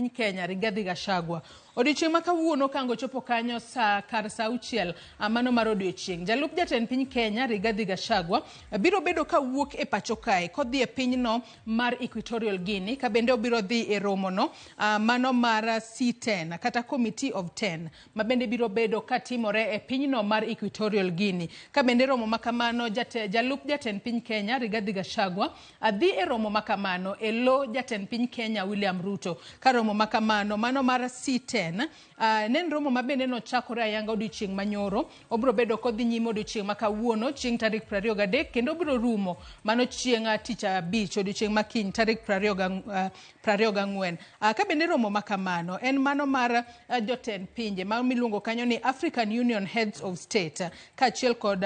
piny Kenya Rigathi Gachagua. Odiochieng' ma kawuono kango chopo kanyo saa kar saa 6 mano mar odiochieng'. Jalup jatend piny Kenya Rigathi Gachagua biro bedo ka wuok e pacho kae kodhi e pinyno mar Equatorial Guinea ka bende obiro dhi e romono mano mar C10 kata Committee of 10 ma bende biro bedo ka timore e pinyno mar Equatorial Guinea. Ka bende romo ma kamano jalup jatend piny Kenya Rigathi Gachagua dhi e romo ma kamano e lo jatend piny Kenya William Ruto. Ka romo ma kamano mano mar C10 ne en romo ma bende nochakore ayanga odiochieng' manyoro, obiro bedo kodhi nyime odiochieng' ma kawuono chieng' tarik 23 kendo obiro rumo mano chieng' tich abich odiochieng' ma kiny tarik 24. Ka bende romo ma kamano en mano mar jotend pinje ma miluongo kanyo ni African Union Heads of State kaachiel kod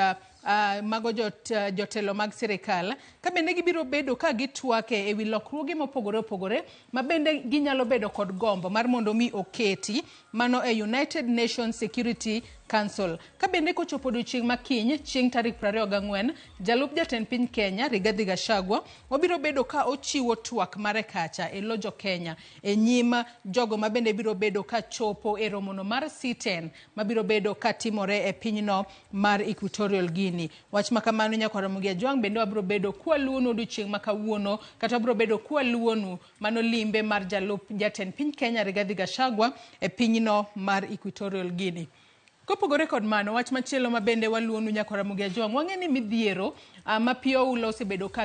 mago jotelo mag sirikal ka bende gibiro bedo ka gitwake ewi lokruoge mopogore opogore ma bende ginyalo bedo kod gombo mar mondo mi oketi mano e United Nations Security Council. Ka bende kochopo odiochieng' ma kiny chieng' tarik 24 jalup jatend piny Kenya Rigathi Gachagua obiro bedo ka ochiwo twak mare kacha e lo jo Kenya e nyim jogo ma bende biro bedo ka chopo e romono mar C10 mabiro bedo ka timore e pinyno mar Equatorial Guinea. Wach ma kamano nyakwar Ramogi Ajwang' bende wabiro bedo kwaluwonu odiochieng' ma kawuono kata wabiro bedo kwaluwonu mano limbe mar jalup jatend piny Kenya Rigathi Gachagua e pinyno mar Equatorial Guinea. Kopogore kod mano, wach machielo ma bende waluwonu nyakwar Ramogi Ajwang', wang'e ni midhiero ma pi oula osebedo ka